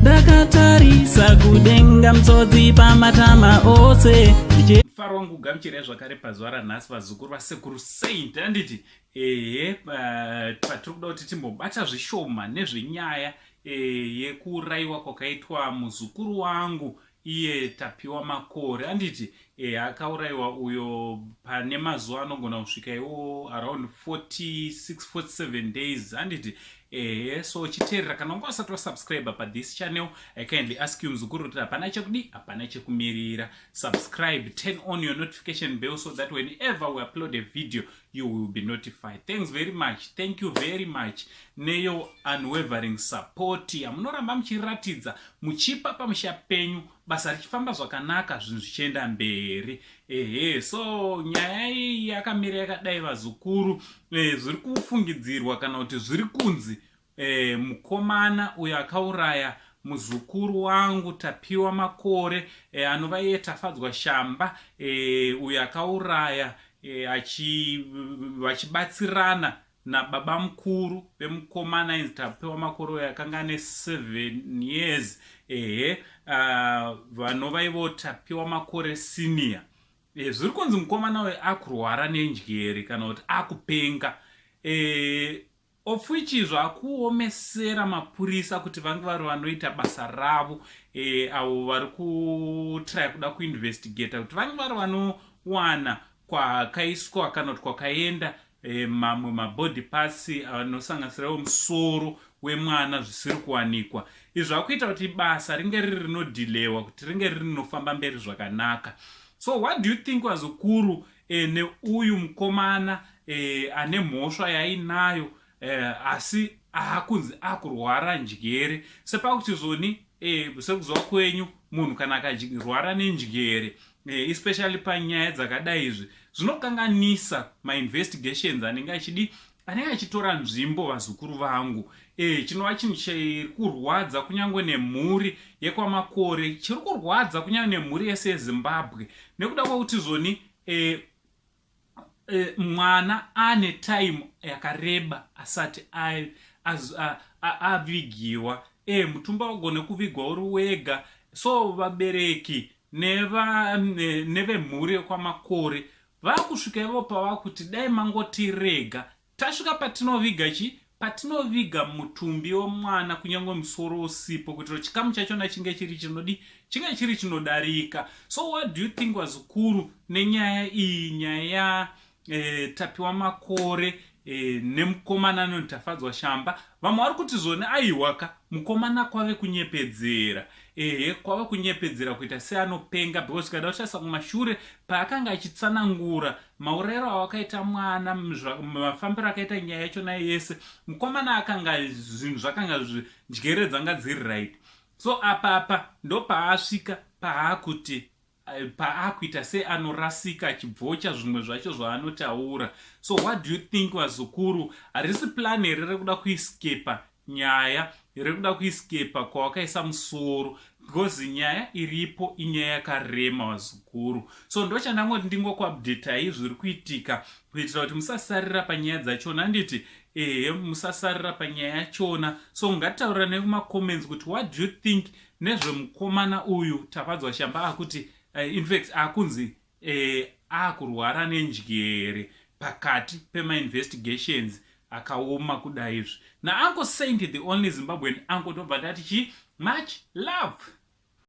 Ndakatarisa kudenga mtsodzi pamatama ose. Mufaro wangu kugamuchirai zvakare pazuva ranhasi vazukuru vasekuru Saint handiti ehe patiri kuda kuti timbobata zvishoma nezvenyaya eh, yekuurayiwa kwakaitwa muzukuru wangu iye Tapiwa Makore anditi e, akaurayiwa uyo pane mazuva anogona kusvika iwo around 46 47 days anditi ehe. So chiteerera, kana unga usati wasubscribe pathis channel, I kindly ask you muzukuru kuti hapana chekudi, hapana chekumirira. Subscribe, turn on your notification bell so that whenever we upload a video you will be notified. Thanks very much, thank you very much neyo unwavering support yamunoramba muchiratidza, muchipa pamusha penyu, basa richifamba zvakanaka, zvinhu zvichienda mberi. Ehe, so nyaya iyi yakamira yakadai vazukuru. Zviri kufungidzirwa kana kuti zviri kunzi mukomana uyo akauraya muzukuru wangu Tapiwa Makore, anova iye Tafadzwa Shamba, uyo akauraya vachibatsirana nababa mukuru vemukomana ainzi Tapiwa Makore uyo akanga ane 7 years, ehe, vanova ivo Tapiwa Makore Senior. Zviri kunzi mukomana uyo akurwara nenjere kana kuti akupenga, of which zvakuomesera mapurisa kuti vange vari vanoita basa ravo, avo vari kutrya kuda kuinvestigata kuti vange vari vanowana kwakaiswa kana kuti kwakaenda mamwe mabody parts anosanganisirawo musoro wemwana zvisiri kuwanikwa. Izvi zvakuita kuti basa ringe riri rinodhilewa, kuti ringe riri rinofamba mberi zvakanaka. So what do you think vazukuru, neuyu mukomana ane mhosva yainayo, asi aakunzi akurwara njere? Sepakuti zvoni, sekuziva kwenyu, munhu kana akarwara nenjere, especially panyaya dzakadai izvi, zvinokanganisa mainvestigations anenge achidi, anenge achitora nzvimbo vazukuru vangu. Chinova chinhu chiri kurwadza kunyange nemhuri yekwaMakore, chiri kurwadza kunyange nemhuri yese yeZimbabwe, nekuda kwekuti zvoni mwana ane time yakareba asati avigiwa. Mutumba wagone kuvigwa uri wega. So vabereki nevemhuri yekwaMakore vakusvika ivo pavakuti dai mangotirega tasvika patinoviga chi patinoviga mutumbi wemwana, kunyange musoro usipo, kuitira chikamu chachona chinge chiri chinodi, chinge chiri chinodarika. So what do you think vazukuru nenyaya iyi, nyaya Tapiwa Makore nemukomana anonzi Tafadzwa Shamba? Vamwe vari kuti zvoni aiwaka, mukomana kwave kunyepedzera, ehe, kwave kunyepedzera kuita seanopenga, because kada kutarisa kumashure paakanga achitsanangura maurayiro awakaita mwana, mafambiro akaita nyaya yachona yese, mukomana akanga zvinhu zvakanga njere dzanga dziri right. So apapa ndopaasvika paakuti paakuita seanorasika, achibvocha zvimwe zvacho zvaanotaura. So what do you think vazukuru? Harisi plan here rekuda kuescapa nyaya, rekuda kuescapa kwawakaisa musoro? Because nyaya iripo inyaya yakarema vazukuru. So ndochandangoti ndingokuupdatai zviri kuitika kuitira kuti musasarira panyaya dzachona, handiti? Ehe, musasarira panyaya yachona. So ngatitaurira nekumacomments kuti what do you think nezvemukomana uyu Tafadzwa Shamba akuti, infact akunzi akurwara nenjere pakati pemainvestigations akaoma kudai izvi? NaUncle Saint, the only Zimbabwean uncle, tobva tati chi much love.